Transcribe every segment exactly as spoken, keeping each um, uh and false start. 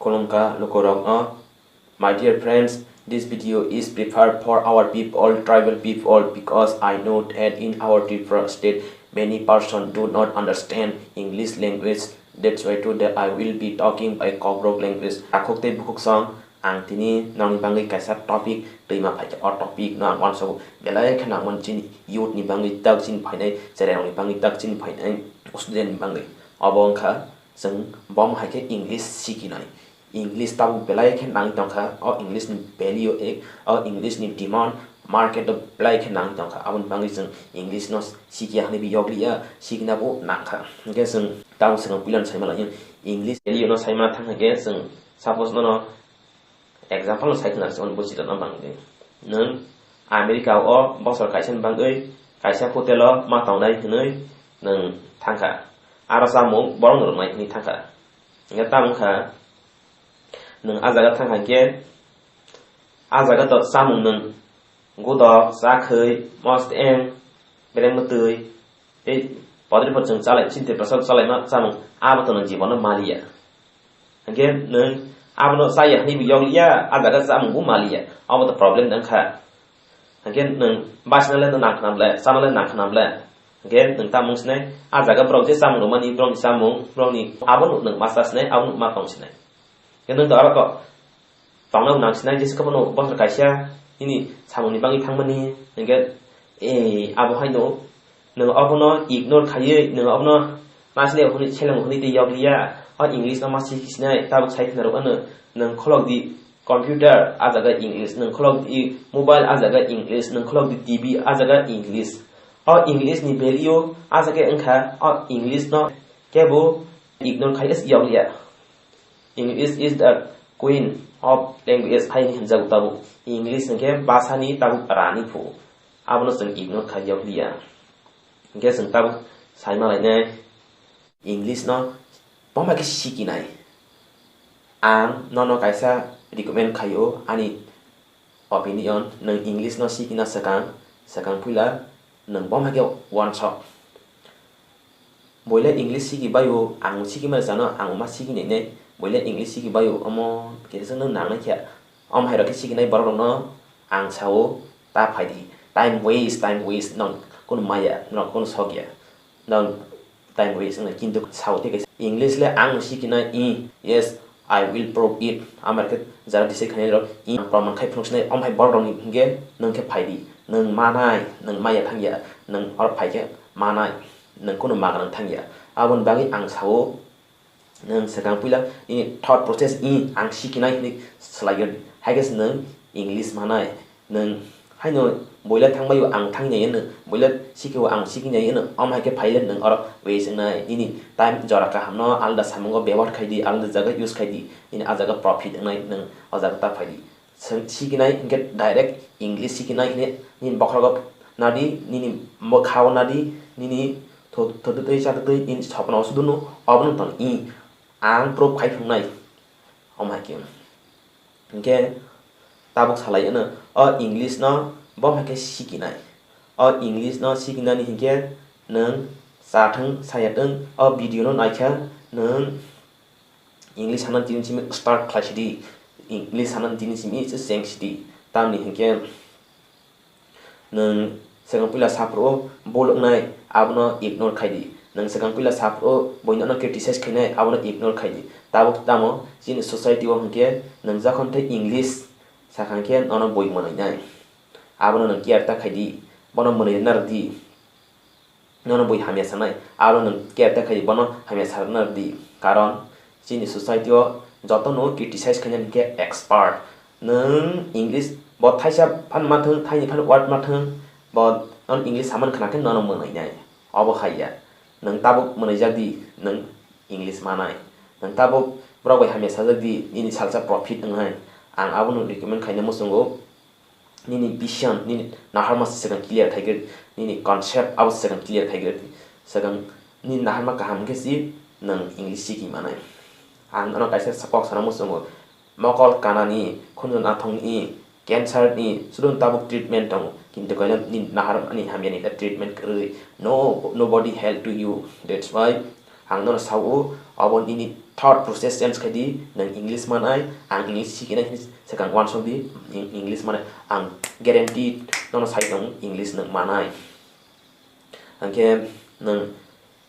Khulumkha lukurokno. My dear friends, this video is prepared for our people, tribal people, because I know that in our Tripura state, many person do not understand English language. That's why today I will be talking by Kokborok language. Takhuk tei bukhuk song, ang tini nokni bagwi kaisa topic twima phaikha. O topic no ang uansukgo, belai khe nangmani chini youth ni bagwi, tak chini phainai cherairokni bagwi, tak chini phainai student ni bagwi. Obo wngkha chwng bom hai khe English sikinai. English tabuk belai khe nangwi tongkha, o English ni value, o English ni demand market o belai khe nangwi tongkha. Aboni bagwi chwng English no sikiya hwnwi bo yokliya, sikina bo nangkha. Hwnkhe chwng tabuk swkang puilano saima lai, English value no saima thang khe chwng, suppose, nono example no sai khna, chwng buji tongna bangwi. Nwng America o bosor kaisa ni bagwi kaisa hotel o ma tongnai hwnwi nwng thangkha, aro chamung borok no rwnai hwnwi thangkha. Hwnkhe tamo wngkha, nwng a jaga thang hai khe, a jaga to chamung nwng godok, chakhwi, mosteng, bereng mwtwi, tei podri pod chwng chalai, chini Tiprasa chalaima chamung, abo to nwng jibono maliya. Hwnkhe nwng abono chaya hwnwi bo yokliya, a jaga chamung bo maliya, abo to problem wngkha. Hwnkhe nwng basinale nang khna ble, chanale nang khna ble. Hwnkhe nwng tamo wng sinai, a jaga borok je chamung rwmani, borokni chamung, borokni abo nwng ma cha sinai, abo nwng ma tong sinai. Hwnkhe nwng to aro to tongna nang sinai, jesa khe bono bosor kaisa nini samungni bagwi thangmani, hwnkhe, eh, abo haino nwng obono ignore khaiwi, nwng obono ma sile hwnwi, seleng hwnwi tei yokliya, o English no ma sikhi sinai, tabuk sai khna rwkha nwng, nwng kholok di computer, a jaga English, nwng kholok di mobile, a jaga English, nwng kholok di T V, a jaga English. O English ni value a jaga wngkha, o English no kebo ignore khai yokliya. English is the queen of language hai hinwi hwnjago tabuk. English hwnkhe bhasani tabuk rani phu. Abono chwng ignore khai yokliya. Hwnkhe chwng tabuk saima lainai, English no boma khe sikinai. Ang nono kaisa recommend khaio, ani opinion, nwng English no sikina swkang, swkang puila nwng boma khe uansuk. Boile English siki baio, ang siki mano sano, ang ma siki nai nai. Boile English siki baio, omo kisa nwng nang nai khe. Om hai rok khe sikinai borok rok no ang sao, ta phai di. Time waste, time waste, nwng kunu maya, nwng kunu sokya. Nwng time waste wngna, kintu sao tei kaisa English le ang sikinai, i, yes, I will prove it. Amar khe jara decide khainai rok, i, ang proman khai phunuk sinai, om hai borok rok ni hwnkhe nwng khe phai di. Nwng manai, nwng maya thangya, nwng oro phai khe manai, nwng kunu maga nwng thangya. Aboni bagwi ang sao, nwng swkang puila nini thought process, i, ang sikinai hwnwi swlaiwi di. Hai khe se nwng English manai. Nwng haino boila thangbaio ang thangya hwnwi, boila sikio ang sikinai hwnwi, om hai khe phaile nwng oro waste wngnai. Nini time jora kahamno alda samungo bebohar khai di, alda jaga use khai di. Nini a jaga profit wngnai, nwng o jaga ta phai di. Swng sikinai hwnkhe direct English sikinai hwnwi nini bokhorogo nadi, nini bwkhao nadi, nini tho-, thotwtwi chatwtwi nini sopno sudunu obono tong i. Ang proof khai phunuknai. Om hai khe. Hwnkhe tabuk salai hwno, o English no bo hai khe sikinai. O English no sikinani hwnkhe nwng cha thwng, saya thwng, o video no naikha nwng English sana tini simi start khlai sidi, English sana tini simi se cheng sidi. Tamni hwnkhe nwng swkang puila saphuru bul wngnai, abono ignore khai di. Nwng swkang puila saphuru buino no criticize khainai, abono ignore khai di. Tabuk tamo chini society o hwnkhe nwng jokhon tei English sakha khe nono bui mwnwi nai. Abono nwng care ta khai di, bono mwnwi rwna rw di. Nono bui hamya sanai, aro nwng care ta khai bono hamya sa rwna rw di. Karon chini society o jotono criticize khaina hwnkhe expert. Nwng English bo thaisa phan ma thwng, thaini phan word ma thwng, bo nono English saman khna khe nono mwnwi nai. Obo hai ya. Nwng tabuk mwnwijak di, nwng English manai. Nwng tabuk borok bai hamya sajak di, nini salsa profit wngnai. Ang abono recommend khaina muchungo. Nini vision, nini naharma se swkang clear khai gir, nini concept abo se swkang clear khai gir, swkang nini naharma kaham khe si nwng English siki manai. Ang ano kaisa sa-, kok sana muchungo, mokol kanani, khunju nathongni, cancer ni, sudun tabuk treatment tongo, kintu kaisa nini naharmani hamya ni treatment kwrwi, no, nobody help to you, that's why Ang nono sao, abo nini thought process change khai di, nwng English manai, ang English sikinai hinwi swkang uansuk di, Eng-, English manai, ang guarantee nono sai tongo English nwng manai. Hwnkhe nwng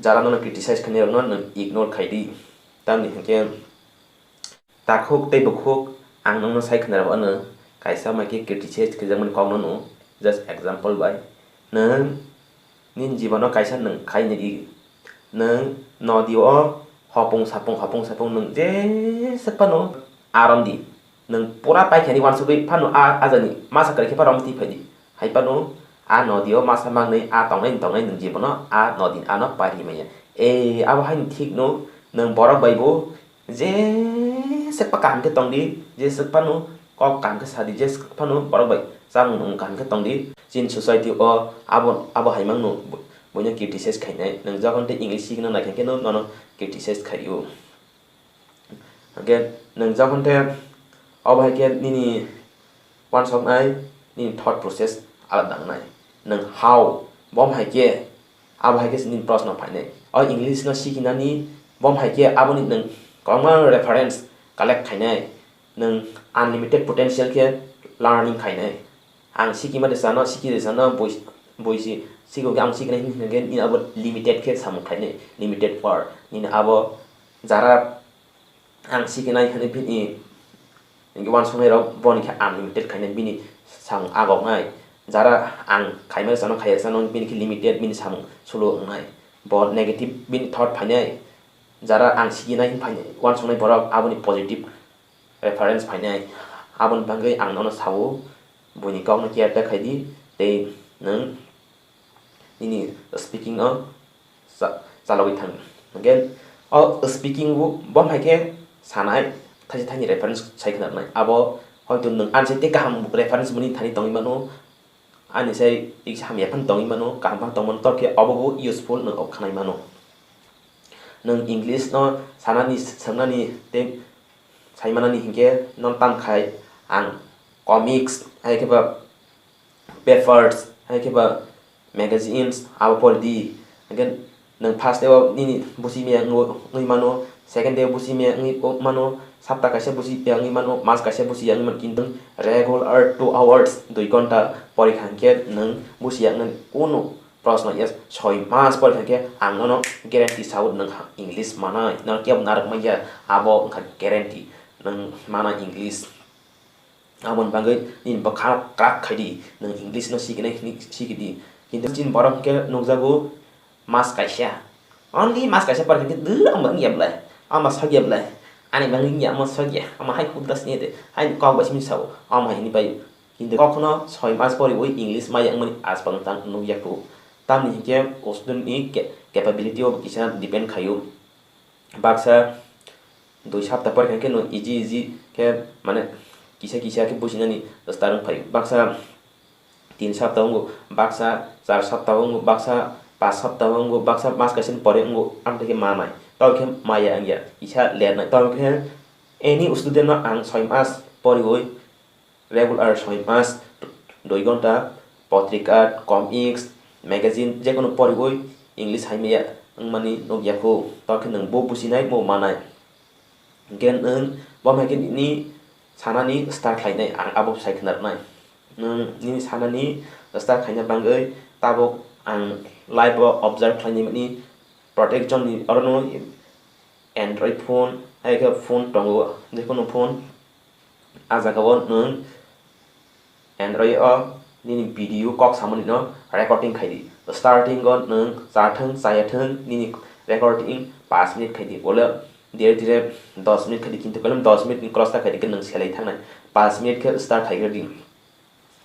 jara nono criticize khainai rokno nwng ignore khai di. Tamni hwnkhe takhuk tei bukhuk ang nwngno sai khna rw ano, kaisa mai khe criticize khajakmani kokno no, just example bai. Nwng nini jibono kaisa nwng khai nai di. Nwng nodi o hopung sapung, hopung sapung nwng jeswk phano arom di. Nwng pura paikha ni uansugwi phano a, a jani masa kwrwi khe phano romtwi phai di. Hai phano a nodi o masa mangnwi a tongnai, tongnai nwng jibono a nodi ano pari manya. E, abo haino thik no, nwng borok bai bo jeswk pa kaham khe tong di, jeswk phano kok kaham khe sa di, jeswk phano borok bai chamung nung kaham khe tong di. Chini society o abo, abo hai mangno bo-, boino criticize khainai. Nwng jokhon tei English sikna naikha khe no, nono criticize khai o. Hwnkhe nwng jokhon tei obo hai khe nini uansuknai, nini thought process alada wngnai. Nwng how, bom hai khe, abo hai khe nini proshno phainai. O English no sikinani, bom hai khe aboni nwng kwbangma reference collect khainai. Nwng unlimited potential khe learning khainai. Ang sikima de sano, siki de sano, boi, boi si, siko khe ang siknai hwn hwnkhe nini abo limited khe samung khainai, limited word. Nini abo jara ang sikinai hwnwi bini, hwnkhe uansuknai rok boni khe unlimited khainai, bini samung agoknai. Jara ang khaima sano, khaiya sano, bini khe limited, bini samung solo wngnai. Bo negative bini thought phainai. Jara ang sikinai hwn phainai, uansuknai borok aboni positive reference phainai. Aboni bagwi ang nono sao, buini kokno care ta khai di, tei nwng nini speaking no cha-, chalogwi thang. Hwnkhe o speaking bo, bo hai khe sanai, thaisa thaini reference sai khna rwnai. Abo hoito nwng ani sai tei kaham reference mwnwi thani tongwi mano, ani sai tei hamya phano tongwi mano, kaham phano tongwi mano, tei khe obo bo useful nwng o khnai mano. Nwng English no sanani, swngnani tei saimanani hinkhe nono tamo khai ang comics, hai khe ba papers, hai khe ba magazines abo pori di. Hwnkhe nwng first o nini buji maya wngwi mano, second o buji maya wngwi mano, sapta kaisa buji ya wngwi mano, mas kaisa buji ya wngwi mano, kintu regular two hours, dui ghonta pori kha hinkhe nwng buji ya wngnani kunu proshno ya. Soi mas pori kha hinkhe ang nono guarantee sao nwng English manai, nono kebo narwk manya, abo wngkha guarantee nwng manai English. Aboni bagwi nini bwkhano kwrak khai di, nwng English no sikinai hwnwi siki di. Kintu chini borok hwnkhe nukjago mas kaisa, only mas kaisa pori khe dwla wngya belai, ama sokya belai, ani bagwi wngya ama sokya, ama hai hudra sini de, hai kok bai simi sao, ama hini bai. Kintu kokno soi mas poriwi English maya wngmani aswk tang nukya kho. Tamni hinkhe student ni ca-, capability o kisa depend khaio. Baksa dui sapta pori kha khe no easy easy khe, mane, kisa kisa khe businani start wng phaio. Baksa tin sapta wngo, baksa char sapta wngo, baksa pas sapta wngo, baksa mas kaisa ni pore wngo, amtwi khe manai. Tamo khe maya wngya, kisa lernai. Tamo khe any student no ang soi mas poriwi regular soi mas, dui ghonta, potrika, comics, magazine, jekono poriwi English hai maya wngmani nukya kho, tamo khe nwng bo businai, bo manai. Hwnkhe nwng bo hai khe nini sanani start khlainai, ang abo sai khna rwnai. Nwng nini sanani start khaina bagwi tabuk ang live o observe khlainai mani, protection ni orono Android phone, hai khe phone tongo, jekono phone. A jaga o nwng Android o nini video kok samani no recording khai di. Starting o nwng cha thung chaya thung nini recording paanch minute khai di. Bole dire dire dos minute khai di, kintu belem dos minute ni cross ta khai di, khe nwng selai thangnai. Paanch minute khe start khai di.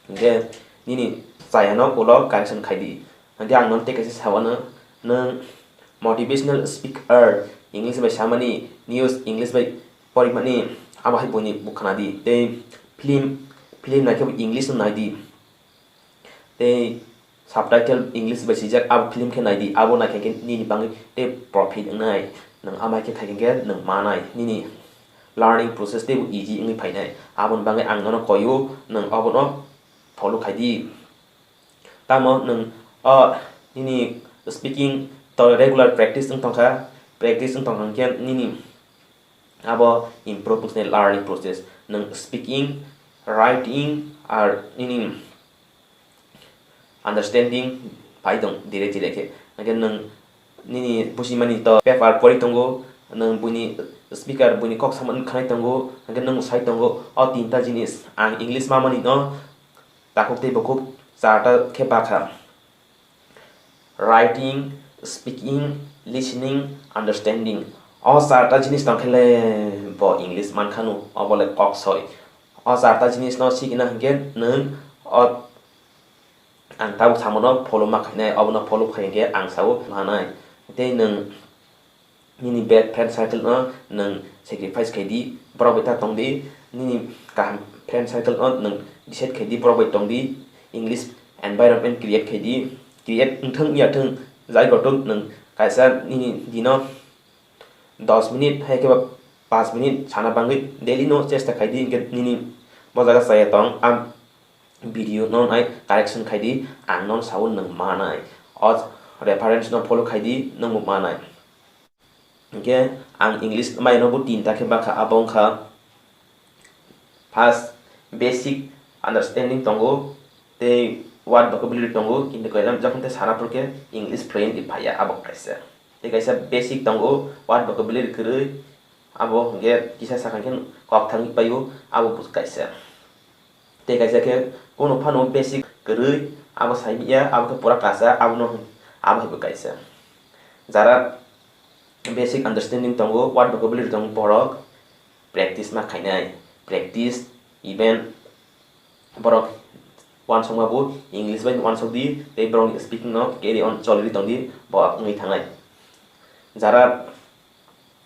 Hingke nini chayano ulo correction khai di. Hingke ang nono tei kaisa sawano, nwng motivational speaker, English bai samani, news English bai porimani, abo hai buini bo khna di. Tei film, film naikhe bo English no nai di. Tei subtitle English bai swijak, abo film khe nai di. Abo naikhe khe nini bangwi tei profit wngnai. Nwng abo hai khe khai khe nwng manai. Nini learning process teibo easy wngwi phainai. Aboni bagwi ang nono koio, nwng obono follow khai di. Tamo nwng o nini speaking to regular practice wng tongkha, practice wng tong hwnkhe nini abo improve wngkhe learning process. Nwng speaking, writing, ar nini understanding phai tong dire dire khe. Hwnkhe nwng nini busimani to paper pori tongo, nwng buini speaker buini kok samani khanai tongo, hwnkhe nwng sai tongo o tinta jinis. Ang English mamani no takhuk tei bukhuk charta khe bakha. Writing, speaking, listening, understanding. O charta jinis tong khe le bo English man khanu, obo le kok soi. O charta jinis no sikina hwnkhe nwng o ang tabuk samono follow ma khainai, obono follow khai hwnkhe ang sao manai. Tei nwng nini bad friend circle no nwng sacrifice khai di, borok bai ta tong di, nini kaham friend circle no nwng decide khai di, borok bai tong di, English environment create khai di, create wngthung ya thung, jai kothung nwng kaisa nini dino dos minute hai khe ba panch minute sana bangwi daily no chesta khai di, hwnkhe nini bo jaga chaya tong, am video no nai correction khai di, ang non sao nwng manai. O reference no follow khai di, nwng bo manai. Hwnkhe ang English maino bo tinta khe bakha, abo wngkha first basic understanding tongo, tei word vocabulary tongo, kintu koilam jokhon tei sana phuru khe English fluently phaiya, abo kaisa. Tei kaisa basic tongo, word vocabulary kwrwi, abo hwnkhe kisa sakha khe kok thangwi paio, abo bo kaisa. Tei kaisa khe kunu phano basic kwrwi abo sai ya, abo khe pura kasa, abono hwn-, abo hai bo kaisa. Jara basic understanding tongo, word vocabulary tongo, borok practice ma khainai, practice, even borok uansukma bo English bai uansuk di, tei borok speaking no carry on choli tong di, bo wngwi thangnai. Jara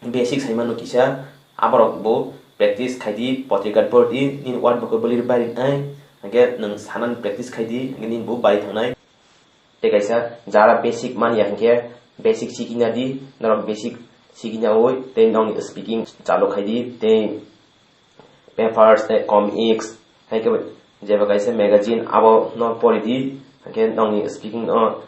basic sai mano kisa, aborok bo practice khai di, potrika pori di, nini word vocabulary bai rinai, hwnkhe nwng sanani practice khai di, hwnkhe nini bo bai thangnai. Tei kaisa jara basic man ya hwnkhe basic sikina di, norok basic sikina oi, tei nokni speaking chalu khai di, tei papers, tei comics, hai khe jeba kaisa magazine, abo no pori di, hwnkhe nokni speaking no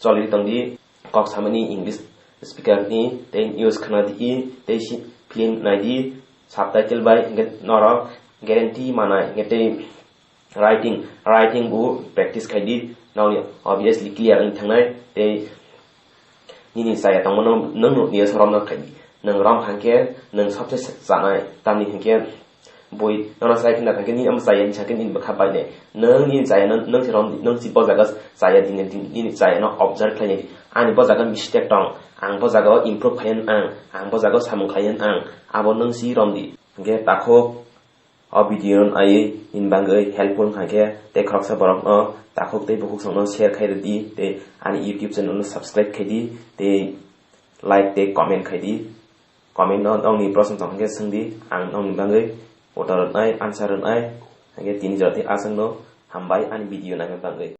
choli tong di, kok samani English speaker ni tei news khna di, tei si film nai di, subtitle bai, hwnkhe norok guarantee manai, hwnkhe tei writing, writing bo practice khai di, nokni obviously clear wng thangnai, tei nini chaya tongmano nwng nukni rom no khai di, nwng rom hwnkhe nwng sabse chanai, tamni hwnkhe bui nono chai khna thangkhe nini omo chaya hinsa khe nini bwkha bainai. Nwng nini chaya no nwng se rom di, nwng si bo jaga chaya di, nini chaya no observe khlai di. Ani bo jaga mistake tong, ang bo jaga o improve khai ang, ang bo jaga o samung khai ang, abo nwng si rom di. Hwnkhe takhuk o video no naiwi nini bagwi helpful wngkha khe tei khoroksa borok no takhuk tei bukhuk song no share khai rw di, tei ani YouTube channel no subscribe khai di, tei like tei comment khai di. Comment no nokni proshno tong khe swng di, ang nokni bagwi uttor rwnai, answer rwnai. Hwnkhe tini jora tei aswk no hambai ani video naina bagwi.